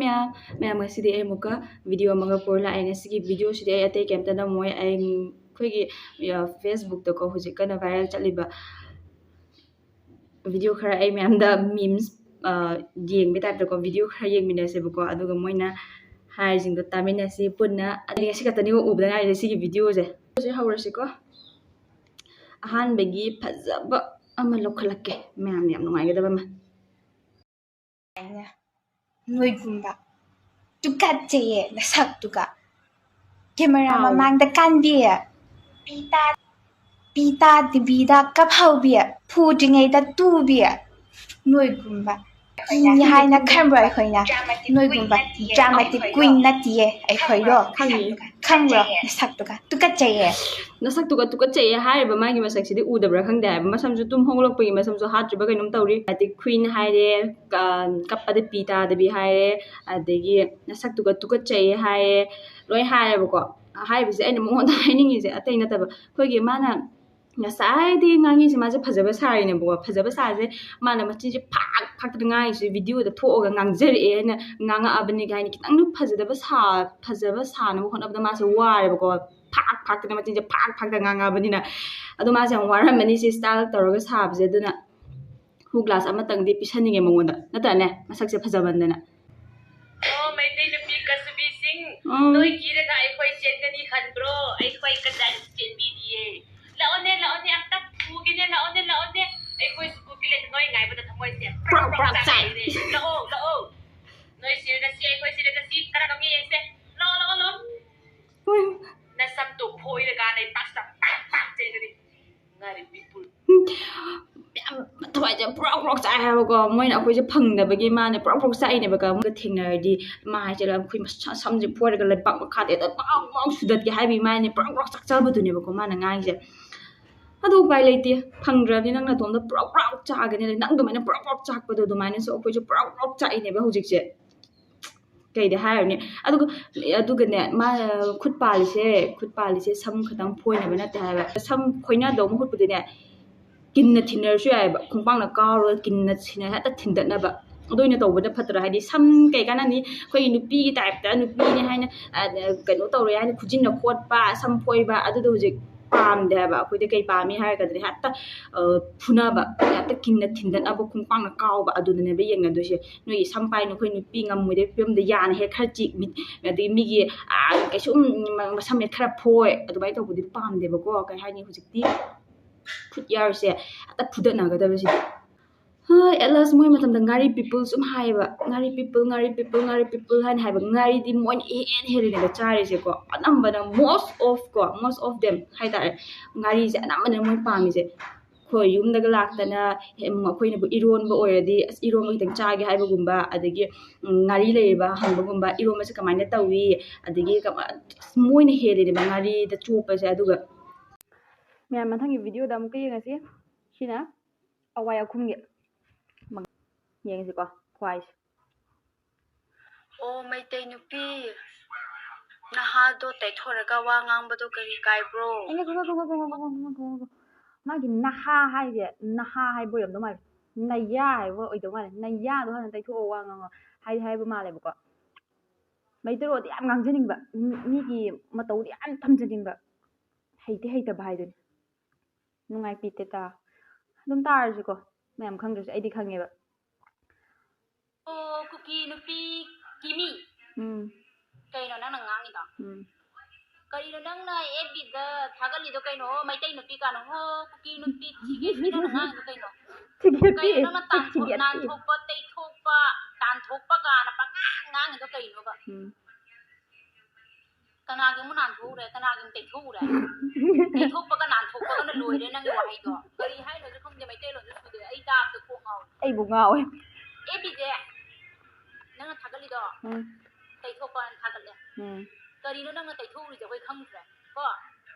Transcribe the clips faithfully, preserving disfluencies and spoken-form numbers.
ꯃꯌꯥꯝ, ꯉꯁꯤꯗꯤ ꯑꯩ ꯑꯃꯨꯛꯀ video ꯑꯃꯒ ꯄꯨꯔ ꯂꯥꯛꯑꯦ꯫ ꯉꯁꯤꯒꯤ videoꯁꯤꯗꯤ ꯑꯩ ꯑꯇꯩ ꯀꯩꯝꯇ ꯅꯝꯃꯣꯏ꯫ ꯑꯩ, ꯑꯩꯈꯣꯏꯒꯤ, ꯑ, Facebookꯇꯀꯣ ꯍꯧꯖꯤꯛ ꯀꯟꯅ viral ꯆꯠꯂꯤꯕ video ꯈꯔ, ꯑꯩ ꯃꯌꯥꯝꯗ memes, ꯑ, ꯌꯦꯡꯕꯩ typeꯇꯀꯣ video ꯈꯔ ꯌꯦꯡꯃꯤꯟꯅꯁꯦꯕꯀꯣ꯫ ꯑꯗꯨꯒ ꯃꯣꯏꯅ ꯍꯥꯏꯔꯤꯁꯤꯡꯗꯣ ꯇꯥꯃꯤꯟꯅꯁꯤ ꯄꯨꯟꯅ꯫ ꯑꯗꯨꯗꯤ ꯉꯁꯤ ꯈꯛꯇꯅꯤꯀꯣ ꯎꯕꯗ ꯉꯥꯏꯔꯤ ꯁꯤꯒꯤ videoꯁꯦ꯫ ꯍꯧꯔꯁꯤꯀꯣ꯫ ꯑꯍꯥꯟꯕꯒꯤ ꯐꯖꯕ ꯑꯃ ꯂꯧꯈꯠꯂꯛꯀꯦ, ꯃꯌꯥꯝ ꯌꯥꯝ ꯅꯨꯡꯉꯥꯏꯒꯗꯕ ꯑꯃ꯫ ꯅꯣꯏꯒꯨꯝꯕ꯫ ꯇꯨꯀꯠꯆꯩꯌꯦ ꯅꯁꯛꯇꯨꯒ꯫ Camera ꯑꯥꯎ꯫ ꯃꯃꯥꯡꯗ ꯀꯥꯟꯕꯤ꯫ ꯄꯤ ꯇꯥ-, ꯄꯤ ꯇꯥꯗꯕꯤꯗ ꯀꯞꯍꯧꯕꯤ꯫ ꯐꯨꯗ꯭ꯔꯤꯉꯩꯗ ꯇꯨꯕꯤ꯫ ꯅꯣꯏꯒꯨꯝꯕ꯫ ꯃꯤ ꯍꯥꯏꯅ ꯈꯟꯕ꯭ꯔꯣ ꯑꯩꯈꯣꯏꯅ? ꯅꯣꯏꯒꯨꯝꯕ dramatic queen ꯅꯠꯇꯤꯌꯦ ꯑꯩꯈꯣꯏꯗꯣ꯫ ꯈꯪꯉꯤ꯫ ꯈꯪꯕ꯭ꯔꯣ? ꯅꯁꯛꯇꯨꯒ꯫ ꯇꯨꯀꯠꯆꯩꯌꯦ꯫ ꯅꯁꯛꯇꯨꯒ ꯇꯨꯀꯠꯆꯩꯌꯦ ꯍꯥꯏꯔꯤꯕ ꯃꯥꯒꯤ ꯃꯁꯛꯁꯤꯗꯤ ꯎꯗꯕ꯭ꯔꯥ ꯈꯪꯗꯦ ꯍꯥꯏꯕ꯫ ꯃꯁꯝꯁꯨ ꯇꯨꯝ ꯍꯧꯒꯠꯂꯛꯄꯒꯤ ꯃꯁꯝꯁꯨ ꯍꯥꯠꯇ꯭ꯔꯤꯕ ꯀꯩꯅꯣꯝ ꯇꯧꯔꯤ꯫ Dramatic queen ꯍꯥꯏꯔꯦ, ꯀ-, ꯀꯞꯄꯗ ꯄꯤ ꯇꯥꯗꯕꯤ ꯍꯥꯏꯔꯦ, ꯑꯗꯒꯤ ꯅꯁꯛꯇꯨꯒ ꯇꯨꯀꯠꯆꯩꯌꯦ ꯍꯥꯏꯔꯦ, ꯂꯣꯏ ꯍꯥꯏꯔꯦꯕꯀꯣ꯫ ꯍꯥꯏꯕꯁꯦ ꯑꯩꯅ ꯃꯉꯣꯟꯗ ꯍꯥꯏꯅꯤꯡꯉꯤꯁꯦ ꯑꯇꯩ ꯅꯠꯇꯕ, ꯑꯩꯈꯣꯏꯒꯤ ꯃꯥꯅ ꯉꯁꯥꯏꯗꯤ ꯉꯥꯡꯉꯤꯁꯦ ꯃꯥꯁꯦ ꯐꯖꯕ ꯁꯥꯔꯤꯅꯦꯕꯀꯣ꯫ ꯐꯖꯕ ꯁꯥꯔꯤꯁꯦ ꯃꯥꯅ ꯃꯆꯤꯟꯁꯦ ꯐꯥꯛ ꯐꯥꯛꯇꯅ ꯉꯥꯡꯉꯤꯁꯦ, videoꯗ ꯊꯣꯛꯑꯒ ꯉꯥꯡꯖꯔꯛꯑꯦ ꯍꯥꯏꯅ ꯉꯥꯡꯉꯛꯑꯕꯅꯤ ꯀꯥꯏꯅ ꯈꯤꯇꯪ ꯐꯖꯗꯕ ꯁꯥ-, ꯐꯖꯕ ꯁꯥꯅꯕ ꯍꯣꯠꯅꯕꯗ ꯃꯥꯁꯦ ꯋꯥꯔꯦꯕꯀꯣ꯫ ꯐꯥꯛ ꯐꯥꯛꯇꯅ ꯃꯆꯤꯟꯁꯦ ꯐꯥꯛ ꯐꯥꯛꯇ ꯉꯥꯡꯉꯛꯑꯕꯅꯤꯅ꯫ ꯑꯗꯣ ꯃꯥꯁꯦ ꯌꯥꯝ ꯋꯥꯔꯝꯃꯅꯤ ꯁꯤ style ꯇꯧꯔꯒ ꯁꯥꯕꯁꯦ꯫ ꯑꯗꯨꯅ ꯈꯨ glass ꯑꯃꯇꯪꯗꯤ ꯄꯤꯁꯟꯅꯤꯡꯉꯦ ꯃꯉꯣꯟꯗ, ꯅꯠꯇ꯭ꯔꯅꯦ? ꯃꯁꯛꯁꯦ ꯐꯖꯃꯟꯗꯅ꯫ ꯑꯣ, ꯃꯩꯇꯩ ꯅꯨꯄꯤ ꯀꯁꯨꯕꯤꯁꯤꯡ, ꯎꯝ꯫ ꯅꯣꯏ ꯀꯤꯔꯒ ꯑꯩꯈꯣꯏ ꯆꯦꯟꯒꯅꯤ ꯈꯟꯕ꯭ꯔꯣ? ꯑꯩꯈꯣꯏ ꯀꯗꯥꯏ ꯆꯦꯟꯕꯤꯗꯤꯌꯦ꯫ ꯂꯥꯛꯑꯣꯅꯦ, ꯂꯥꯛꯑꯣꯅꯦ, ꯑꯝꯇ ꯐꯨꯒꯦꯅꯦ, ꯂꯥꯛꯑꯣꯅꯦ, ꯂꯥꯛꯑꯣꯅꯦ꯫ ꯑꯩꯈꯣꯏ ꯁ꯭ꯀꯨꯜꯒꯤ ꯂꯩꯇ ꯅꯣꯏ ꯉꯥꯏꯕꯗ ꯊꯃꯣꯏꯁꯦ ꯄ꯭ꯔꯣꯛ ꯄ꯭ꯔꯣꯛ ꯆꯥꯛꯏꯅꯦ꯫ ꯂꯥꯛꯑꯣ, ꯂꯥꯛꯑꯣ꯫ ꯅꯣꯏ ꯁꯤꯔꯒ ꯁꯤ, ꯑꯩꯈꯣꯏ ꯁꯤꯔꯒ ꯁꯤ, ꯀꯅꯥꯅꯣ ꯃꯤ ꯌꯦꯡꯁꯦ? ꯂꯥꯛꯑꯣ, ꯂꯥꯛꯑꯣ, ꯂꯥꯛꯑꯣ꯫ ꯎꯝ꯫ ꯅꯁꯝꯗꯣ ꯐꯣꯏꯔꯒ ꯂꯩꯕꯥꯛꯁꯤꯗ ꯄꯥꯛ ꯄꯥꯛ ꯆꯩꯒꯅꯤ꯫ ꯉꯥꯔꯤ ꯄꯤꯄꯨꯜ꯫ ꯌꯥꯝ ꯊꯋꯥꯏꯁꯦ ꯄ꯭ꯔꯣꯛ ꯄ꯭ꯔꯣꯛ ꯆꯥꯛꯑꯦ ꯍꯥꯏꯕꯀꯣ꯫ ꯃꯣꯏꯅ ꯑꯩꯈꯣꯏꯁꯦ ꯐꯪꯗꯕꯒꯤ ꯃꯥꯅꯦ ꯄ꯭ꯔꯣꯛ ꯄ꯭ꯔꯣꯛ ꯆꯥꯛꯏꯅꯦꯕꯀꯣ꯫ ꯑꯃꯨꯛꯀ ꯊꯦꯡꯅꯔꯗꯤ ꯃꯥ ꯍꯥꯏꯁꯦ ꯑꯩꯈꯣꯏ ꯃꯁ-, ꯁꯝꯁꯦ ꯐꯣꯏꯔꯒ ꯂꯩꯕꯥꯛ ꯃꯈꯥꯗ ꯍꯦꯛꯇ ꯄ꯭ꯔꯣꯛ ꯄ꯭ꯔꯣꯛ ꯁꯨꯗꯠꯀꯦ ꯍꯥꯏꯕꯒꯤ ꯃꯥꯅꯦ ꯄ꯭ꯔꯣꯛ ꯄ꯭ꯔꯣꯛ ꯆꯥꯛꯆꯕꯗꯨꯅꯦꯕꯀꯣ ꯃꯥꯅ ꯉꯥꯡꯉꯤꯁꯦ꯫ ꯑꯗꯨ ꯎꯄꯥꯏ ꯂꯩꯇꯦ, ꯐꯪꯗ꯭ꯔꯕꯅꯤ ꯅꯪ ꯅꯇꯣꯝꯇ ꯄ꯭ꯔꯣꯛ ꯄ꯭ꯔꯣꯛ ꯆꯥꯛꯑꯒꯅꯦ, ꯅꯪ ꯑꯗꯨꯃꯥꯏꯅ ꯄ꯭ꯔꯣꯛ ꯄ꯭ꯔꯣꯛ ꯆꯥꯛꯄꯗꯣ ꯑꯗꯨꯃꯥꯏꯅꯁꯨ ꯑꯩꯈꯣꯏꯁꯨ ꯄ꯭ꯔꯣꯛ ꯄ꯭ꯔꯣꯛ ꯆꯥꯛꯏꯅꯦꯕ ꯍꯧꯖꯤꯛꯁꯦ꯫ ꯀꯩꯗꯤ ꯍꯥꯏꯔꯨꯅꯤ? ꯑꯗꯨꯒ, ꯑꯗꯨꯒꯅꯦ, ꯃꯥ ꯈꯨꯠ ꯄꯥꯜꯂꯤꯁꯦ, ꯈꯨꯠ ꯄꯥꯜꯂꯤꯁꯦ ꯁꯝ ꯈꯛꯇꯪ ꯐꯣꯏꯅꯕ ꯅꯠꯇꯦ ꯍꯥꯏꯕ꯫ ꯁꯝ ꯈꯣꯏꯅꯗꯧ ꯃꯍꯨꯠꯄꯨꯗꯤꯅꯦ, ꯀꯤꯟꯅ ꯊꯤꯟꯅꯔꯁꯨ ꯌꯥꯏꯑꯕ꯫ ꯈꯣꯡꯄꯥꯛꯅ ꯀꯥꯎꯔꯒ ꯀꯤꯟꯅ ꯊꯤꯟꯅ ꯍꯦꯛꯇ ꯊꯤꯟꯗꯠꯅꯕ꯫ ꯑꯗꯨ ꯑꯣꯏꯅ ꯇꯧꯕꯅ ꯐꯠꯇ꯭ꯔꯣ? ꯍꯥꯏꯗꯤ ꯁꯝ ꯀꯩ ꯀꯥꯟꯅꯅꯤ? ꯑꯩꯈꯣꯏꯒꯤ ꯅꯨꯄꯤꯒꯤ ꯇꯥꯏꯞꯇ ꯅꯨꯄꯤꯅꯤ ꯍꯥꯏꯅ, ꯑ, ꯀꯩꯅꯣ ꯇꯧꯔꯦ ꯍꯥꯏꯅ ꯈꯨꯖꯤꯟꯅ ꯈꯣꯠꯄ, ꯁꯝ ꯐꯣꯏꯕ, ꯑꯗꯨꯗꯣ ꯍꯧꯖꯤꯛ ꯄꯥꯝꯗꯦ ꯍꯥꯏꯕ꯫ ꯑꯩꯈꯣꯏꯗꯤ ꯀꯩ ꯄꯥꯝꯃꯤ ꯍꯥꯏꯔꯒꯗꯤ ꯍꯦꯛꯇ, ꯑ, ꯐꯨꯅꯕ, ꯍꯦꯛꯇ ꯀꯤꯟꯅ ꯊꯤꯟꯗꯠꯅꯕ, ꯈꯣꯡꯄꯥꯛꯅ ꯀꯥꯎꯕ, ꯑꯗꯨꯗꯅꯦꯕ ꯌꯦꯡꯅꯗꯣꯏꯁꯦ꯫ ꯅꯣꯏꯒꯤ ꯁꯝ ꯄꯥꯏ ꯅꯈꯣꯏ ꯅꯨꯄꯤ ꯉꯝꯃꯣꯏꯗꯕ ꯐꯤꯕꯝꯗ ꯌꯥꯅ ꯍꯦꯛ ꯈꯔ ꯆꯤꯛ, ꯃꯤ-, ꯑꯗꯒꯤ ꯃꯤꯒꯤ, ꯑ, ꯀꯩꯁꯨꯝ ꯃ-, ꯃꯁꯝ ꯍꯦꯛ ꯈꯔ ꯐꯣꯏ, ꯑꯗꯨꯃꯥꯏꯅ ꯇꯧꯕꯗꯤ ꯄꯥꯝꯗꯦꯕꯀꯣ꯫ ꯀꯩ ꯍꯥꯏꯅꯤ, ꯍꯧꯖꯤꯛꯇꯤ ꯈꯨꯠ ꯌꯥꯔꯁꯦ ꯍꯦꯛꯇ ꯐꯨꯗꯠꯅꯒꯗꯕꯁꯤꯗꯤ꯫ ꯍꯣꯏ, ꯑꯦꯠꯂꯥꯁ ꯃꯣꯏ ꯃꯇꯝꯗ ꯉꯥꯔꯤ ꯄꯤꯄꯜ ꯁꯨꯝ ꯍꯥꯏꯌꯦꯕ, "ꯉꯥꯔꯤ ꯄꯤꯄꯜ, ꯉꯥꯔꯤ ꯄꯤꯄꯜ, ꯉꯥꯔꯤ ꯄꯤꯄꯜ" ꯍꯥꯏꯅ ꯍꯥꯏꯕ꯫ ꯉꯥꯔꯤꯗꯤ ꯃꯣꯏꯅ ꯏꯍꯦꯟ ꯍꯦꯜꯂꯤꯅꯦꯕ ꯆꯥꯔꯤꯁꯦꯀꯣ, ꯑꯅꯝꯕꯅ, most of ꯀꯣ, most of them ꯍꯥꯏꯇꯥꯔꯦ, ꯉꯥꯔꯤꯁꯦ ꯑꯅꯝꯕꯅ ꯃꯣꯏ ꯄꯥꯝꯃꯤꯁꯦ꯫ ꯑꯩꯈꯣꯏ ꯌꯨꯝꯗꯒ ꯂꯥꯛꯇꯅ, ꯎꯝ, ꯑꯩꯈꯣꯏꯅꯕꯨ ꯏꯔꯣꯟꯕ ꯑꯣꯏꯔꯗꯤ, "ꯑꯁ, ꯏꯔꯣꯟꯕ ꯈꯤꯇꯪ ꯆꯥꯒꯦ" ꯍꯥꯏꯕꯒꯨꯝꯕ, ꯑꯗꯒꯤ, ꯎꯝ, ꯉꯥꯔꯤ ꯂꯩꯔꯤꯕ ꯍꯪꯕꯒꯨꯝꯕ, "ꯏꯔꯣꯟꯕꯁꯦ ꯀꯃꯥꯏꯅ ꯇꯧꯏ?" ꯑꯗꯒꯤ ꯀꯃ-, ꯑꯁ, ꯃꯣꯏꯅ ꯍꯦꯜꯂꯤꯅꯦꯕ ꯉꯥꯔꯤꯗ ꯆꯣꯞꯄꯁꯦ꯫ ꯑꯗꯨꯒ ꯃꯌꯥꯝ, ꯃꯊꯪꯒꯤ ꯚꯤꯗꯤꯑꯣꯗ ꯑꯃꯨꯛꯀ ꯌꯦꯡꯉꯁꯤ꯫ ꯁꯤꯅ ꯑꯋꯥꯏ ꯑꯈꯨꯝꯒꯤ꯫ ꯌꯦꯡꯉꯁꯤꯀꯣ, ꯈ꯭ꯋꯥꯏꯁꯦ꯫ ꯑꯣ, ꯃꯩꯇꯩ ꯅꯨꯄꯤ, ꯅꯍꯥꯗꯣ ꯇꯩꯊꯣꯛꯔꯒ ꯋꯥ ꯉꯥꯡꯕꯗꯣ ꯀꯔꯤ ꯀꯥꯏꯕ꯭ꯔꯣ? ꯑꯦ, ꯉꯥꯏꯈꯣ, ꯉꯥꯏꯈꯣ, ꯉꯥꯏꯈꯣ, ꯉꯥꯏꯈꯣ, ꯉꯥꯏꯈꯣ, ꯉꯥꯏꯈꯣ, ꯉꯥꯏꯈꯣ꯫ ꯃꯥꯒꯤ ꯅꯍꯥ ꯍꯥꯏꯁꯦ, ꯅꯍꯥ ꯍꯥꯏꯕ ꯑꯣꯏꯔꯝꯗꯧ ꯃꯥꯜꯂꯦ꯫ ꯅꯌꯥ ꯍꯥꯏꯕ ꯑꯣꯏꯗꯧ ꯃꯥꯜꯂꯦ꯫ ꯅꯌꯥꯗꯣ ꯍꯥꯟꯅ ꯇꯩꯊꯣꯛꯑꯣ, ꯋꯥ ꯉꯥꯡꯉꯣ ꯍꯥꯏꯗꯤ ꯍꯥꯏꯕ ꯃꯥꯜꯂꯦꯕꯀꯣ꯫ ꯃꯩꯇꯩꯂꯣꯟꯗꯤ ꯌꯥꯝ ꯉꯥꯡꯖꯅꯤꯡꯕ, ꯃꯤ-, ꯃꯤꯒꯤ ꯃꯇꯧꯗꯤ ꯌꯥꯝ ꯇꯝꯖꯅꯤꯡꯕ, ꯍꯩꯗꯤ ꯍꯩꯇꯕ ꯍꯥꯏꯗꯨꯅꯤ꯫ ꯅꯨꯡꯉꯥꯏ ꯄꯤꯇꯦꯇꯥ꯫ ꯑꯗꯨꯝ ꯇꯥꯔꯁꯤꯀꯣ, ꯃꯌꯥꯝ ꯈꯪꯗ꯭ꯔꯁꯨ ꯑꯩꯗꯤ ꯈꯪꯉꯦꯕ꯫ ꯑꯣ, ꯀꯨꯀꯤ ꯅꯨꯄꯤ ꯀꯤꯃꯤ꯫ ꯎꯝ꯫ ꯀꯩꯅꯣ ꯅꯪꯅ ꯉꯥꯡꯉꯤꯗꯣ? ꯎꯝ꯫ ꯀꯔꯤꯅꯣ ꯅꯪꯅ ꯑꯦꯐ ꯕꯤꯗ ꯊꯥꯒꯠꯂꯤꯗꯣ ꯀꯩꯅꯣ? ꯃꯩꯇꯩ ꯅꯨꯄꯤ ꯀꯥꯅꯣ? ꯍꯣ, ꯀꯨꯀꯤ ꯅꯨꯄꯤ ꯊꯤꯒꯦ ꯅꯪꯅ ꯉꯥꯡꯉꯤꯗꯣ ꯀꯩꯅꯣ? ꯊꯤꯒꯦ ꯀꯩꯅꯣ ꯅꯪꯅ ꯇꯥꯟꯊꯣꯛ-, ꯊꯤꯒꯦ꯫ ꯅꯥꯟꯊꯣꯛꯄ, ꯇꯩꯊꯣꯛꯄ, ꯇꯥꯟꯊꯣꯛꯄ ꯀꯥꯅ ꯄꯉꯥꯡ ꯉꯥꯡꯉꯤꯗꯣ ꯀꯩꯅꯣꯕ? ꯎꯝ꯫ ꯀꯅꯥꯒꯤ ꯑꯃꯨꯛ ꯅꯥꯟꯊꯣꯛꯎꯔꯦ? ꯀꯅꯥꯒꯤ ꯑꯃꯨꯛ ꯇꯩꯊꯣꯛꯎꯔꯦ? ꯇꯩꯊꯣꯛꯄꯒ ꯅꯥꯟꯊꯣꯛꯄꯒꯅ ꯂꯣꯏꯔꯦ ꯅꯪꯒꯤ ꯋꯥꯍꯩꯗꯣ꯫ ꯀꯔꯤ ꯍꯥꯏꯅꯣꯁꯨ ꯈꯪꯗꯦ, ꯃꯩꯇꯩꯂꯣꯟꯁꯨ ꯁꯨꯗꯦ꯫ ꯑꯩ ꯇꯥꯕꯗ ꯀꯣꯛ ꯉꯥꯎꯔꯦ꯫ ꯑꯩꯕꯨ ꯉꯥꯎꯋꯦ꯫ ꯑꯦꯐ ꯕꯤꯁꯦ ꯅꯪꯅ ꯊꯥꯒꯠꯂꯤꯗꯣ ꯎꯝ꯫ ꯇꯩꯊꯣꯛꯄꯅ ꯊꯥꯒꯠꯂꯦ꯫ ꯎꯝ꯫ ꯀꯔꯤꯅꯣ ꯅꯪꯅ ꯇꯩꯊꯣꯛꯎꯔꯤꯁꯦ ꯑꯩꯈꯣꯏ ꯈꯪꯗ꯭ꯔꯦ ꯀꯣ?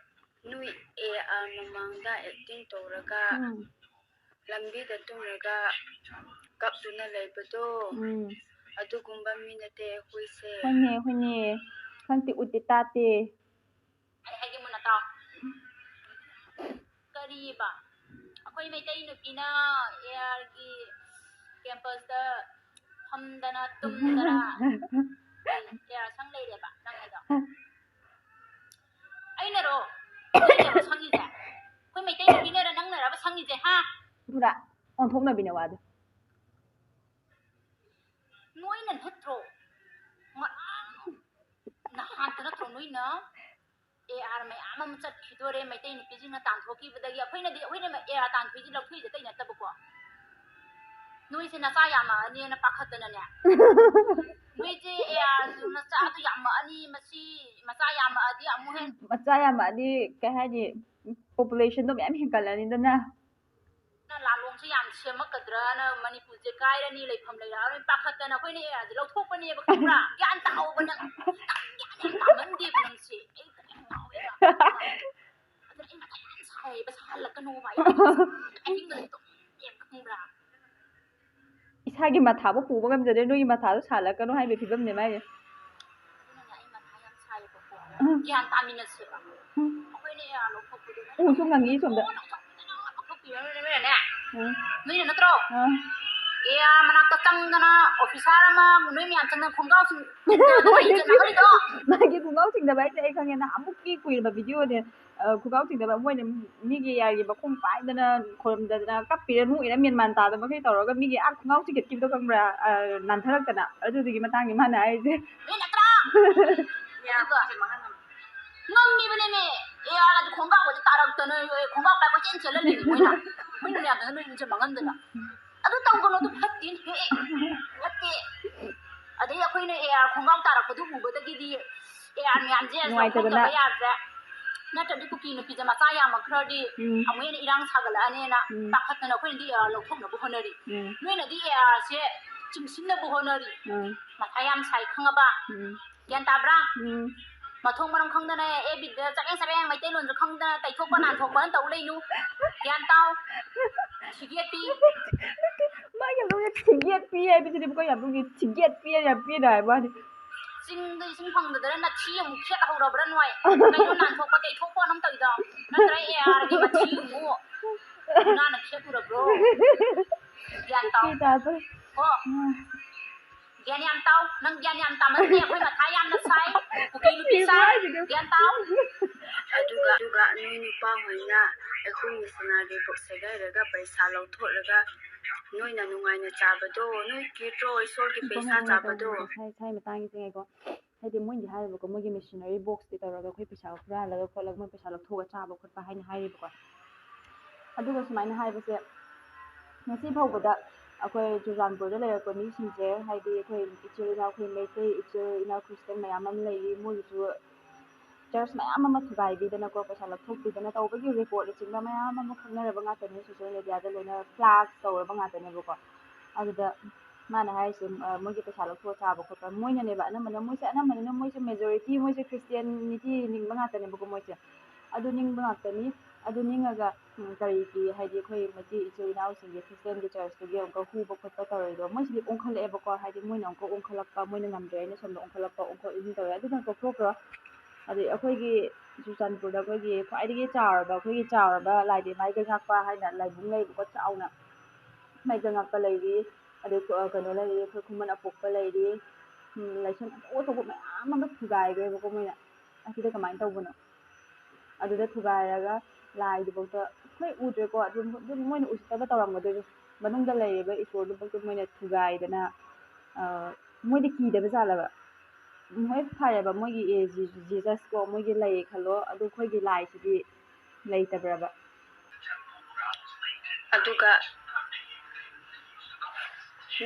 ꯅꯣꯏ ꯑꯦ ꯑꯥꯔ ꯃꯃꯥꯡꯗ ꯑꯦꯛꯇꯤꯡ ꯇꯧꯔꯒ ꯎꯝ꯫ ꯂꯝꯕꯤꯗ ꯇꯨꯝꯂꯒ ꯀꯞꯇꯨꯅ ꯂꯩꯕꯗꯣ, ꯎꯝ꯫ ꯑꯗꯨꯒꯨꯝꯕ ꯃꯤ ꯅꯠꯇꯦ ꯑꯩꯈꯣꯏꯁꯦ꯫ ꯍꯣꯏꯅꯦ, ꯍꯣꯏꯅꯦ꯫ ꯈꯪꯗꯦ, ꯎꯠꯇꯦ ꯇꯥꯗꯦ꯫ ꯑꯩ ꯍꯥꯏꯒꯦ ꯃꯨꯟꯅ ꯇꯥꯎ꯫ ꯀꯔꯤꯕ? ꯑꯩꯈꯣꯏ ꯃꯩꯇꯩ ꯅꯨꯄꯤꯅ ꯑꯦ ꯑꯥꯔꯒꯤ ꯀꯦꯝꯄꯁꯇ ꯐꯝꯗꯅ ꯇꯨꯝꯗꯅ ꯀꯌꯥ ꯁꯪ ꯂꯩꯔꯦꯕ ꯅꯪ ꯍꯥꯏꯗꯣ? ꯑꯩꯅꯔꯣ? ꯑꯩꯅꯔꯣ ꯁꯪꯉꯤꯁꯦ? ꯑꯩꯈꯣꯏ ꯃꯩꯇꯩ ꯅꯨꯄꯤꯅꯔ ꯅꯪꯅꯔꯕ ꯁꯪꯉꯤꯁꯦ, ꯍꯥ? ꯄꯨꯔꯥ ꯑꯣꯟꯊꯣꯛꯅꯕꯤꯅꯦ ꯋꯥꯗꯣ꯫ ꯅꯣꯏꯅ ꯅꯠꯇ꯭ꯔꯣ? ꯉꯔꯥꯡ ꯅꯍꯥꯟꯇ ꯅꯠꯇ꯭ꯔꯣ ꯅꯣꯏꯅ ꯑꯦ ꯑꯥꯔ ꯃꯌꯥꯝ ꯑꯃ ꯆꯠꯈꯤꯗꯣꯔꯦ, ꯃꯩꯇꯩ ꯅꯨꯄꯤꯁꯤꯡꯅ ꯇꯥꯟꯊꯣꯛꯈꯤꯕꯗꯒꯤ? ꯑꯩꯈꯣꯏꯅꯗꯤ, ꯑꯩꯈꯣꯏꯅ ꯑꯦ ꯑꯥꯔ ꯇꯥꯟꯊꯣꯛꯏꯁꯦ ꯂꯧꯊꯣꯛꯏꯁꯦ ꯑꯇꯩ ꯅꯠꯇꯕꯀꯣ, ꯅꯣꯏꯁꯦ ꯅꯆꯥ ꯌꯥꯝꯃꯛꯑꯅꯤꯅ ꯄꯥꯈꯠꯇꯅꯅꯦ꯫ ꯅꯣꯏꯁꯦ ꯑꯦ ꯑꯥꯔꯁꯨ ꯅꯆꯥꯗꯣ ꯌꯥꯝꯃꯛꯑꯅꯤ, ꯃꯁꯤ ꯃꯆꯥ ꯌꯥꯝꯃꯛꯑꯗꯤ ꯑꯃꯨꯛ ꯍꯦꯟ ꯃꯆꯥ ꯌꯥꯝꯃꯛꯑꯗꯤ ꯀꯩ ꯍꯥꯏꯅꯤ, ꯄꯣꯄꯨꯂꯦꯁꯟꯗꯣ ꯃꯌꯥꯝ ꯍꯦꯟꯒꯠꯂꯅꯤꯗꯅ꯫ ꯂꯥꯂꯣꯡꯁꯦ ꯌꯥꯝ ꯁꯦꯝꯃꯛꯀꯗ꯭ꯔꯅ, ꯃꯅꯤꯄꯨꯔꯁꯦ ꯀꯥꯏꯔꯅꯤ, ꯂꯩꯐꯝ ꯂꯩꯔꯛꯑꯔꯣꯏ ꯄꯥꯈꯠꯇꯅ ꯑꯩꯈꯣꯏꯅ ꯑꯦ ꯑꯥꯔꯁꯦ ꯂꯧꯊꯣꯛꯄꯅꯦꯕ, ꯈꯪꯕ꯭ꯔꯥ? ꯒ꯭ꯌꯥꯟ ꯇꯥꯍꯧꯕ ꯅꯪ, ꯅꯪ ꯒ꯭ꯌꯥꯟ ꯌꯥꯝ ꯇꯥꯃꯟꯗꯦꯕ ꯅꯪꯁꯦ꯫ ꯑꯩ ꯀꯣꯛ ꯌꯥꯝ ꯉꯥꯎꯋꯦꯕ꯫ ꯑꯗꯨꯅ ꯑꯩ ꯃꯊꯥ ꯌꯥꯝ ꯁꯥꯏꯌꯦꯕ, ꯁꯥꯍꯜꯂꯛꯀꯅꯣꯕ꯫ ꯑꯩ ꯑꯍꯤꯡꯒꯁꯦ ꯇꯨꯝꯗꯦꯕ, ꯈꯪꯕ꯭ꯔꯥ? ꯏꯁꯥꯒꯤ ꯃꯊꯥꯕꯨ ꯄꯨꯕ ꯉꯝꯖꯗꯦ, ꯅꯣꯏꯒꯤ ꯃꯊꯥꯗꯣ ꯁꯥꯍꯜꯂꯛꯀꯅꯣ ꯍꯥꯏꯕꯒꯤ ꯐꯤꯕꯝꯅꯦ ꯃꯥꯏꯁꯦ꯫ ꯑꯗꯨꯅꯅꯦ ꯑꯩ ꯃꯊꯥ ꯌꯥꯝ ꯁꯥꯏꯌꯦꯕꯀꯣ꯫ ꯎꯝ꯫ ꯒ꯭ꯌꯥꯟ ꯇꯥꯃꯤꯟꯅꯁꯦꯕ꯫ ꯎꯝ꯫ ꯑꯩꯈꯣꯏꯅ ꯑꯦ ꯑꯥꯔ ꯂꯧꯊꯣꯛꯄꯗꯣ ꯎꯁꯨ ꯉꯪꯉꯤ ꯁꯣꯝꯗ꯫ ꯂꯧꯊꯣꯛꯄꯤꯔꯅꯨꯅꯦ ꯅꯣꯏꯅꯅꯦ꯫ ꯎꯝ꯫ ꯅꯣꯏꯅ ꯅꯠꯇ꯭ꯔꯣ? ꯑꯥ꯫ ꯑꯦ ꯑꯥꯔ ꯃꯅꯥꯛꯇ ꯆꯪꯗꯅ ꯑꯣꯐꯤꯁꯥꯔ ꯑꯃ ꯅꯣꯏ ꯃꯌꯥꯝ ꯆꯪꯗꯅ ꯈꯣꯡꯒ꯭ꯔꯥꯎꯁꯤꯡ ꯍꯣꯏꯅꯦ꯫ ꯆꯤꯡꯗꯅ ꯆꯠꯂꯤꯗꯣ꯫ ꯃꯥꯒꯤ ꯈꯣꯡꯒ꯭ꯔꯥꯎ ꯆꯤꯡꯗꯕ ꯍꯥꯏꯁꯦ ꯑꯩ ꯈꯪꯉꯦ, ꯅꯍꯥꯟꯃꯨꯛꯀꯤ ꯀꯨꯏꯔꯕ ꯚꯤꯗꯤꯑꯣꯅꯦ꯫ ꯑ, ꯈꯣꯡꯒ꯭ꯔꯥꯎ ꯆꯤꯡꯗꯕ ꯃꯣꯏꯅ ꯃꯤꯒꯤ ꯌꯥꯏꯒꯤ ꯃꯈꯣꯡ ꯄꯥꯏꯗꯅ ꯈꯣꯏꯔꯝꯗꯗꯅ ꯀꯞꯄꯤꯔ ꯅꯣꯛꯏꯔ ꯃꯦꯟ ꯃꯥꯟ ꯇꯥꯗꯕ ꯃꯈꯩ ꯇꯧꯔꯒ ꯃꯤꯒꯤ ꯑꯥ ꯈꯣꯡꯒ꯭ꯔꯥꯎ ꯆꯤꯡꯈꯠꯈꯤꯕꯗꯣ ꯈꯪꯕ꯭ꯔꯥ? ꯑ, ꯅꯥꯟꯊꯔꯛꯇꯅ꯫ ꯑꯗꯨꯗꯨꯒꯤ ꯃꯇꯥꯡꯅꯤ ꯃꯥꯅ ꯍꯥꯏꯔꯤꯁꯦ꯫ ꯅꯣꯏ ꯅꯠꯇ꯭ꯔꯥ? ꯑꯗꯨꯒ ꯉꯝꯃꯤꯕꯅꯦꯃꯦ꯫ ꯑꯦ ꯑꯥꯔ ꯑꯗꯨ ꯈꯣꯡꯒ꯭ꯔꯥꯎꯒꯁꯦ ꯇꯥꯔꯛꯇꯅ, ꯑꯦ, ꯈꯣꯡꯒ꯭ꯔꯥꯎ ꯄꯥꯏ ꯀꯣꯏꯆꯦꯟ ꯆꯦꯜꯍꯜꯂꯤꯅꯦ ꯃꯣꯏꯅ꯫ ꯃꯣꯏ ꯃꯌꯥꯝꯗꯨꯅ ꯅꯣꯏ ꯏꯃꯨꯡꯁꯦ ꯃꯥꯡꯍꯟꯗꯅ꯫ ꯑꯗꯨ ꯇꯧꯒꯅꯣ, ꯑꯗꯨ ꯐꯠꯇꯦꯅꯦꯍꯦ꯫ ꯐꯠꯇꯦ꯫ ꯑꯗꯩ ꯑꯩꯈꯣꯏꯅ ꯑꯦ ꯑꯥꯔ ꯈꯣꯡꯒ꯭ꯔꯥꯎ ꯇꯥꯔꯛꯄꯗꯨ ꯎꯕꯗꯒꯤꯗꯤ ꯑꯦ ꯑꯥꯔ ꯃꯌꯥꯝꯁꯦ ꯅꯨꯡꯉꯥꯏꯇꯗꯅ꯫ ꯂꯧꯊꯣꯛꯇꯕ ꯌꯥꯗ꯭ꯔꯦ꯫ ꯅꯠꯇ꯭ꯔꯗꯤ ꯀꯨꯀꯤ ꯅꯨꯄꯤꯁꯦ ꯃꯆꯥ ꯌꯥꯝꯃꯛꯈ꯭ꯔꯗꯤ ꯎꯝ꯫ ꯑꯃꯨꯛ ꯍꯦꯟꯅ ꯏꯔꯥꯡ ꯁꯥꯒꯠꯂꯛꯑꯅꯦꯅ ꯎꯝ꯫ ꯄꯥꯈꯠꯇꯅ ꯑꯩꯈꯣꯏꯅꯗꯤ ꯑꯦ ꯑꯥꯔ ꯂꯧꯊꯣꯛꯅꯕ ꯍꯣꯠꯅꯔꯤ꯫ ꯎꯝ꯫ ꯅꯣꯏꯅꯗꯤ ꯑꯦ ꯑꯥꯔꯁꯦ ꯆꯤꯡꯁꯤꯟꯅꯕ ꯍꯣꯠꯅꯔꯤ꯫ ꯎꯝ꯫ ꯃꯊꯥ ꯌꯥꯝ ꯁꯥꯏ, ꯈꯪꯉꯕ? ꯎꯝ꯫ ꯒ꯭ꯌꯥꯟ ꯇꯥꯕ꯭ꯔꯥ? ꯎꯝ꯫ ꯃꯊꯣꯡ ꯃꯔꯝ ꯈꯪꯗꯅ ꯑꯦ ꯕꯤꯗ ꯆꯕꯦꯡ ꯆꯕꯦꯡ ꯃꯩꯇꯩꯂꯣꯟꯁꯨ ꯈꯪꯗꯅ ꯇꯩꯊꯣꯛꯄ ꯅꯥꯟꯊꯣꯛꯄꯅ ꯇꯧ ꯂꯩꯅꯨ꯫ ꯒ꯭ꯌꯥꯟ ꯇꯥꯎ꯫ ꯊꯤꯒꯦꯠꯄꯤ꯫ ꯃꯥ ꯌꯥꯝ ꯅꯣꯛꯅꯤꯡꯉꯦ꯫ ꯊꯤꯒꯦꯠꯄꯤ ꯍꯥꯏꯕꯁꯤꯗꯤꯕꯀꯣ ꯌꯥꯝ ꯅꯣꯛꯅꯤꯡꯉꯦ꯫ ꯊꯤꯒꯦꯠꯄꯤ ꯌꯥꯝ ꯄꯤꯅ ꯍꯥꯏꯕ ꯋꯥꯅꯤ꯫ ꯆꯤꯡꯗ ꯏꯁꯤꯡ ꯐꯪꯗꯗꯅ ꯅꯊꯤ ꯑꯃꯨꯛ ꯈꯦꯠ ꯍꯧꯔꯕ꯭ꯔꯥ ꯅꯣꯏ? ꯀꯩꯅꯣ ꯅꯥꯟꯊꯣꯛꯄ ꯇꯩꯊꯣꯛꯄ ꯑꯃ ꯇꯧꯔꯤꯗꯣ? ꯅꯠꯇ꯭ꯔ ꯑꯦ ꯑꯥꯔꯒꯤ ꯃꯊꯤ ꯑꯃꯨꯛ ꯅꯥꯟꯅ ꯈꯦꯠꯂꯨꯔꯕ꯭ꯔꯣ? ꯒ꯭ꯌꯥꯟ ꯇꯥꯎ꯫ ꯄꯤ ꯇꯥꯗ꯭ꯔꯦ꯫ ꯀꯣ? ꯎꯝ꯫ ꯒ꯭ꯌꯥꯟ ꯌꯥꯝ ꯇꯥꯎ꯫ ꯅꯪ ꯒ꯭ꯌꯥꯟ ꯌꯥꯝ ꯇꯥꯃꯟꯗꯦ꯫ ꯑꯩꯈꯣꯏ ꯃꯊꯥ ꯌꯥꯝꯅ ꯁꯥꯏ꯫ ꯀꯨꯀꯤ ꯅꯨꯄꯤ ꯁꯥꯏ꯫ ꯒ꯭ꯌꯥꯟ ꯇꯥꯎ꯫ ꯑꯗꯨꯒ ꯑꯗꯨꯒ ꯅꯣꯏ ꯅꯨꯄꯥ ꯍꯣꯏꯅ ꯑꯩꯈꯣꯏ ꯃꯤꯁꯅꯥꯔꯤ ꯕꯨꯛ ꯁꯦꯒꯥꯏꯔꯒ ꯄꯩꯁꯥ ꯂꯧꯊꯣꯛꯂꯒ ꯅꯣꯏꯅ ꯅꯨꯡꯉꯥꯏꯅ ꯆꯥꯕꯗꯣ, ꯅꯣꯏ ꯀꯤꯗ꯭ꯔꯣ ꯏꯁꯣꯔꯒꯤ ꯄꯩꯁꯥ ꯆꯥꯕꯗꯣ? ꯁꯥꯏ ꯁꯥꯏ ꯃꯇꯥꯡꯒꯤꯁꯦ ꯉꯥꯏꯀꯣ꯫ ꯍꯥꯏꯗꯤ ꯃꯣꯏꯅꯗꯤ ꯍꯥꯏꯌꯦꯕꯀꯣ, ꯃꯣꯏꯒꯤ ꯃꯤꯁꯅꯔꯤ ꯕꯣꯛꯁꯇꯤ ꯇꯧꯔꯒ ꯑꯩꯈꯣꯏ ꯄꯩꯁꯥ ꯍꯨꯔꯥꯜꯂꯒ ꯈꯣꯠꯂꯒ ꯃꯣꯏ ꯄꯩꯁꯥ ꯂꯧꯊꯣꯛꯑꯒ ꯆꯥꯕ ꯈꯣꯠꯄ ꯍꯥꯏꯅ ꯍꯥꯏꯔꯤꯕꯀꯣ꯫ ꯑꯗꯨꯒ ꯁꯨꯃꯥꯏꯅ ꯍꯥꯏꯕꯁꯦ ꯉꯁꯤ ꯐꯥꯎꯕꯗ ꯑꯩꯈꯣꯏ ꯆꯨꯔꯆꯥꯟꯄꯨꯔꯗ ꯂꯩꯔꯛꯄ ꯃꯤꯁꯤꯡꯁꯦ, ꯍꯥꯏꯗꯤ ꯑꯩꯈꯣꯏ ꯏꯆꯤꯜ ꯏꯅꯥꯎ, ꯑꯩꯈꯣꯏ ꯃꯩꯇꯩ ꯏꯆꯤꯜ ꯏꯅꯥꯎ ꯈ꯭ꯔꯤꯁꯇꯤꯌꯥꯟ ꯃꯌꯥꯝ ꯑꯃ ꯂꯩꯔꯤ, ꯃꯣꯏꯒꯤꯁꯨ ꯆꯔꯆ ꯃꯌꯥꯝ ꯑꯃ ꯊꯨꯒꯥꯏꯕꯤꯗꯅꯀꯣ, ꯄꯩꯁꯥ ꯂꯧꯊꯣꯛꯄꯤꯗꯅ ꯇꯧꯕꯒꯤ ꯔꯤꯄꯣꯔꯠꯅꯆꯤꯡꯕ ꯃꯌꯥꯝ ꯑꯃ ꯈꯪꯅꯔꯕ ꯉꯥꯛꯇꯅꯦ, ꯁꯣꯁꯤꯌꯦꯜ ꯃꯦꯗꯤꯌꯥꯗ ꯂꯣꯏꯅ ꯐ꯭ꯂꯥꯛꯁ ꯇꯧꯔꯕ ꯉꯥꯛꯇꯅꯦꯕꯀꯣ꯫ ꯑꯗꯨꯗ ꯃꯥꯅ ꯍꯥꯏꯔꯤꯁꯦ, ꯑ, ꯃꯣꯏꯒꯤ ꯄꯩꯁꯥ ꯂꯧꯊꯣꯛꯑ ꯆꯥꯕ ꯈꯣꯠꯄ ꯃꯣꯏꯅꯅꯦꯕ ꯑꯅꯝꯕꯅ, ꯃꯣꯏꯁꯦ ꯑꯅꯝꯕꯅꯤꯅ ꯃꯣꯏꯁꯦ ꯃꯦꯖꯣꯔꯤꯇꯤ ꯃꯣꯏꯁꯦ ꯈ꯭ꯔꯤꯁꯇꯤꯌꯥꯅꯤꯇꯤ ꯅꯤꯡꯕ ꯉꯥꯛꯇꯅꯦꯕꯀꯣ ꯃꯣꯏꯁꯦ꯫ ꯑꯗꯨ ꯅꯤꯡꯕ ꯉꯥꯛꯇꯅꯤ꯫ ꯑꯗꯨ ꯅꯤꯡꯉꯒ, ꯎꯝ, ꯀꯔꯤꯒꯤ, ꯍꯥꯏꯗꯤ ꯑꯩꯈꯣꯏ ꯃꯩꯇꯩ ꯏꯆꯤꯜ ꯏꯅꯥꯎꯁꯤꯡꯒꯤ ꯈ꯭ꯔꯤꯁꯇꯤꯌꯥꯟꯒꯤ ꯆꯔꯆꯇꯨꯒꯤ ꯑꯃꯨꯛꯀ ꯍꯨꯕ ꯈꯣꯠꯄ ꯇꯧꯔꯤꯗꯣ, ꯃꯣꯏꯁꯤꯗꯤ ꯑꯣꯟꯈꯠꯂꯛꯑꯦꯕꯀꯣ, ꯍꯥꯏꯗꯤ ꯃꯣꯏꯅ ꯑꯃꯨꯛꯀ ꯑꯣꯟꯈꯠꯂꯛꯄ, ꯃꯣꯏꯅ ꯉꯝꯗ꯭ꯔꯦ ꯍꯥꯏꯅ ꯁꯣꯝꯗ ꯑꯣꯟꯈꯠꯂꯛꯄ, ꯑꯣꯟꯈꯠ ꯑꯣꯟꯁꯤꯟ ꯇꯧꯔꯦ꯫ ꯑꯗꯨꯅ ꯇꯣꯛꯊꯣꯛꯈ꯭ꯔꯣ꯫ ꯑꯗꯩ ꯑꯩꯈꯣꯏꯒꯤ ꯆꯨꯔꯆꯥꯟꯄꯨꯔꯗ ꯑꯩꯈꯣꯏꯒꯤ ꯈ꯭ꯋꯥꯏꯗꯒꯤ ꯆꯥꯎꯔꯕ, ꯑꯩꯈꯣꯏꯒꯤ ꯆꯥꯎꯔꯕ ꯂꯥꯏꯗꯤ ꯃꯥꯏꯒ ꯉꯥꯛꯄ ꯍꯥꯏꯅ ꯂꯥꯏꯕꯨꯡ ꯂꯩꯕꯀꯣ, ꯆꯥꯎꯅ ꯃꯥꯏꯒ ꯉꯥꯛꯄ ꯂꯩꯔꯤ꯫ ꯑꯗꯩ ꯀ-, ꯀꯩꯅꯣ ꯂꯩꯔꯤ, ꯑꯩꯈꯣꯏ ꯈꯨꯃꯟ ꯑꯄꯣꯛꯄ ꯂꯩꯔꯤ꯫ ꯎꯝ, ꯂꯥꯏꯁꯪ ꯑꯆꯧ ꯑꯆꯧꯕ ꯃꯌꯥꯝ ꯑꯃ ꯊꯨꯒꯥꯏꯈ꯭ꯔꯦꯕꯀꯣ ꯃꯣꯏꯅ꯫ ꯑꯁꯤꯗ ꯀꯃꯥꯏꯅ ꯇꯧꯕꯅꯣ? ꯑꯗꯨꯗ ꯊꯨꯒꯥꯏꯔꯒ ꯂꯥꯏꯗꯨꯐꯥꯎꯗ ꯑꯩꯈꯣꯏ ꯎꯗ꯭ꯔꯦꯀꯣ, ꯑꯗꯨ ꯑꯗꯨꯝ ꯃꯣꯏꯅ ꯎꯁꯤꯠꯇꯕ ꯇꯧꯔꯝꯒꯗꯣꯏꯅꯤ꯫ ꯃꯅꯨꯡꯗ ꯂꯩꯔꯤꯕ ꯏꯁꯣꯔꯗꯨꯐꯥꯎꯗ ꯃꯣꯏꯅ ꯊꯨꯒꯥꯏꯗꯅ, ꯑ, ꯃꯣꯏꯗꯤ ꯀꯤꯗꯕ ꯖꯥꯠꯂꯕ? ꯍꯣꯏ, ꯐꯔꯦꯕ, ꯃꯣꯏꯒꯤ, ꯑꯦ, ꯖꯤ-, ꯖꯤꯖꯁꯀꯣ ꯃꯣꯏꯒꯤ ꯂꯩꯌꯦ ꯈꯜꯂꯣ, ꯑꯗꯨ ꯑꯩꯈꯣꯏꯒꯤ ꯂꯥꯏꯁꯤꯗꯤ ꯂꯩꯇꯕ꯭ꯔꯕ? ꯑꯗꯨꯒ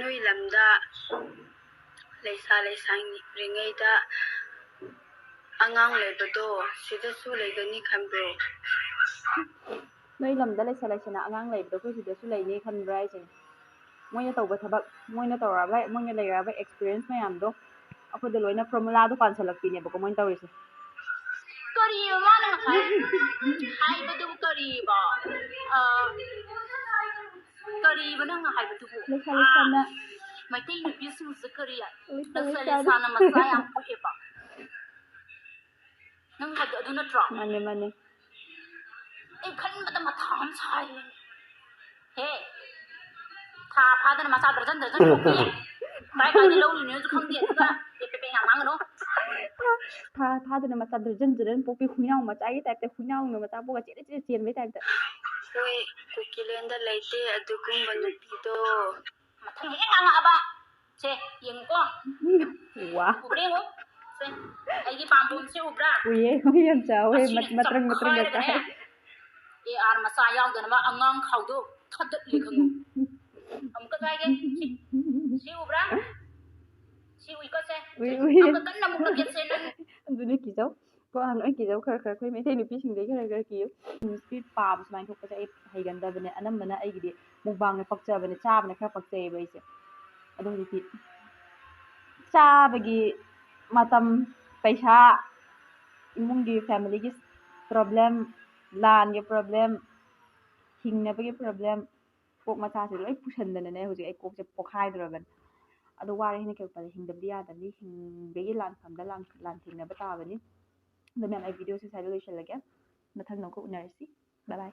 ꯅꯣꯏ ꯂꯝꯗ ꯂꯩꯁꯥ ꯂꯩꯁꯥꯔꯤꯉꯩꯗ ꯑꯉꯥꯡ ꯂꯩꯕꯗꯣ ꯁꯤꯗꯁꯨ ꯂꯩꯒꯅꯤ ꯈꯟꯕ꯭ꯔꯣ? ꯅꯣꯏ ꯂꯝꯗ ꯂꯩꯁꯥ ꯂꯩꯁꯥꯅ ꯑꯉꯥꯡ ꯂꯩꯕꯗꯣ ꯑꯩꯈꯣꯏ ꯁꯤꯗꯁꯨ ꯂꯩꯅꯤ ꯈꯟꯕ꯭ꯔꯥ ꯍꯥꯏꯁꯤꯅꯤ? ꯃꯣꯏꯅ ꯇꯧꯕ ꯊꯕꯛ, ꯃꯣꯏꯅ ꯇꯧꯔꯛꯑꯕ, ꯃꯣꯏꯅ ꯂꯩꯔꯛꯑꯕ ꯑꯦꯛꯁꯄꯤꯔꯤꯌꯦꯟꯁ ꯃꯌꯥꯝꯗꯣ ꯑꯩꯈꯣꯏꯗ ꯂꯣꯏꯅ ꯐꯣꯔꯃꯨꯂꯥꯗꯣ ꯄꯥꯟꯁꯜꯂꯛꯄꯤꯅꯦꯕꯀꯣ ꯃꯣꯏꯅ ꯇꯧꯔꯤꯁꯦ꯫ ꯀꯔꯤꯕ ꯃꯥꯅ ꯉꯁꯥꯏ ꯍꯥꯏꯕꯗꯨꯕꯨ? ꯀꯔꯤꯕ? ꯑ, ꯀꯔꯤꯕ ꯅꯪꯅ ꯍꯥꯏꯕꯗꯨꯕꯨ? ꯂꯩꯁꯥ ꯂꯩꯁꯥꯅ ꯃꯩꯇꯩ ꯅꯨꯄꯤꯁꯤꯡꯁꯦ ꯀꯔꯤ? ꯂꯩꯁꯥ ꯂꯩꯁꯥ ꯂꯩꯁꯥꯅ ꯂꯩꯁꯥꯅ ꯃꯆꯥ ꯌꯥꯝ ꯄꯣꯛꯑꯦꯕ꯫ ꯅꯪ ꯍꯥꯏꯕꯗꯣ ꯑꯗꯨ ꯅꯠꯇ꯭ꯔꯣ? ꯃꯥꯅꯦ, ꯃꯥꯅꯦ꯫ ꯑꯩ ꯈꯟꯕꯗ ꯃꯊꯥ ꯑꯃ ꯁꯥꯏ꯫ ꯍꯦ, ꯊꯥ ꯐꯥꯗꯅ ꯃꯆꯥ ꯗꯔꯖꯟ ꯗꯔꯖꯟ ꯄꯣꯛꯄꯤ꯫ ꯀꯥꯏ ꯀꯥꯏꯗ ꯂꯧꯔꯨꯏꯅꯣꯁꯨ ꯈꯪꯗꯦ, ꯑꯗꯨꯒ ꯄꯦ ꯄꯦ ꯄꯦ ꯌꯥꯝ ꯉꯥꯡꯒꯅꯨ꯫ ꯊꯥ ꯊꯥꯗꯅ ꯃꯆꯥ ꯗꯔꯖꯟ ꯗꯔꯖꯟ ꯄꯣꯛꯄꯤ ꯍꯨꯏꯅꯥꯎ ꯃꯆꯥꯒꯤ ꯇꯥꯏꯞꯇ, ꯍꯨꯏꯅꯥꯎꯅ ꯃꯆꯥ ꯄꯣꯛꯑ ꯆꯦꯜꯂ ꯆꯦꯜꯂ ꯆꯦꯟꯕꯩ ꯇꯥꯏꯞꯇ꯫ ꯍꯣꯏ, ꯀꯨꯀꯤꯂꯦꯟꯗ ꯂꯩꯇꯦ ꯑꯗꯨꯒꯨꯝꯕ ꯅꯨꯄꯤꯗꯣ꯫ ꯃꯊꯪ ꯍꯦꯛ ꯉꯥꯡꯉꯛꯑꯕ, ꯁꯦ, ꯌꯦꯡꯉꯨꯀꯣ꯫ ꯋꯥ꯫ ꯎꯕ꯭ꯔꯥ ꯌꯦꯡꯉꯨ꯫ ꯁꯦ, ꯑꯩꯒꯤ ꯄꯥꯝꯕꯣꯝꯁꯦ ꯎꯕ꯭ꯔꯥ? ꯎꯏꯌꯦ, ꯎꯏ, ꯌꯥꯝ ꯆꯥꯎꯋꯦ, ꯑꯁꯤꯅ ꯃꯠ-, ꯃꯇ꯭ꯔꯪ ꯃꯇ꯭ꯔꯪꯒ ꯆꯥꯎꯋꯦ꯫ ꯆꯈꯥꯏꯔꯒꯅꯦ, ꯑꯦ ꯑꯥꯔ ꯃꯆꯥ ꯌꯥꯎꯗꯅꯕ ꯑꯉꯥꯡ ꯈꯥꯎꯗꯣ ꯊꯥꯗꯠꯂꯤ ꯈꯪꯉꯨ꯫ ꯑꯃꯨꯛꯀ ꯆꯥꯏꯒꯦ꯫ ꯁꯤ, ꯁꯤ ꯎꯕ꯭ꯔꯥ? ꯁꯤ ꯎꯏꯀꯣ ꯁꯦ? ꯎꯏ, ꯎꯏ꯫ ꯑꯃꯨꯛꯀ ꯀꯟꯅ ꯑꯃꯨꯛ ꯅꯞꯀꯦ ꯁꯦ ꯅꯪ꯫ ꯑꯗꯨꯅ ꯀꯤꯖꯧ꯫ ꯀꯣ, ꯂꯣꯏ ꯀꯤꯖꯧ, ꯈꯔ ꯈꯔ ꯑꯩꯈꯣꯏ ꯃꯩꯇꯩ ꯅꯨꯄꯤꯁꯤꯡꯗꯒꯤ ꯈꯔ ꯈꯔ ꯀꯤꯌꯨ꯫ ꯏꯪꯂꯤꯁꯀꯤ ꯄꯥꯕ ꯁꯨꯃꯥꯏꯅ ꯊꯣꯛꯄꯁꯦ ꯑꯩ ꯍꯩꯒꯟꯗꯕꯅꯦ꯫ ꯑꯅꯝꯕꯅ ꯑꯩꯒꯤꯗꯤ ꯃꯨꯛꯕꯥꯡꯅ ꯄꯛꯆꯕꯅꯦ, ꯆꯥꯕꯅ ꯈꯔ ꯄꯛꯆꯩꯌꯦꯕ ꯑꯩꯁꯦ꯫ ꯑꯗꯣ ꯍꯧꯖꯤꯛꯇꯤ ꯆꯥꯕꯒꯤ ꯃꯇꯝ, ꯄꯩꯁꯥ, ꯏꯃꯨꯡꯒꯤ, ꯐꯦꯃꯤꯂꯤꯒꯤ ꯄ꯭ꯔꯣꯕ꯭ꯂꯦꯝ, ꯂꯥꯟꯒꯤ ꯄ꯭ꯔꯣꯕ꯭ꯂꯦꯝ, ꯍꯤꯡꯅꯕꯒꯤ ꯄ꯭ꯔꯣꯕ꯭ꯂꯦꯝ, ꯀꯣꯛ ꯃꯆꯥꯁꯦ ꯂꯣꯏ ꯄꯨꯁꯟꯗꯅꯅꯦ ꯍꯧꯖꯤꯛ ꯑꯩ ꯀꯣꯛꯁꯦ ꯄꯣꯛꯈꯥꯏꯗꯣꯔꯕꯅꯦ꯫ ꯑꯗꯣ ꯋꯥꯔꯦ ꯍꯥꯏꯅ ꯀꯩ ꯎꯄꯥꯏ ꯂꯩ? ꯍꯤꯡꯗꯕꯗꯤ ꯌꯥꯗꯕꯅꯤ, ꯍꯤꯡꯕꯒꯤ ꯂꯥꯟꯐꯝꯗ ꯂꯥꯟ-, ꯂꯥꯟꯊꯦꯡꯅꯕ ꯇꯥꯕꯅꯤ꯫ ꯑꯗꯣ ꯃꯌꯥꯝ, ꯑꯩ ꯚꯤꯗꯤꯑꯣꯁꯦ ꯁ꯭ꯋꯥꯏꯗ ꯂꯣꯏꯁꯤꯜꯂꯒꯦ, ꯃꯊꯪꯗ ꯑꯃꯨꯛꯀ ꯎꯅꯔꯁꯤ꯫ Bye bye꯫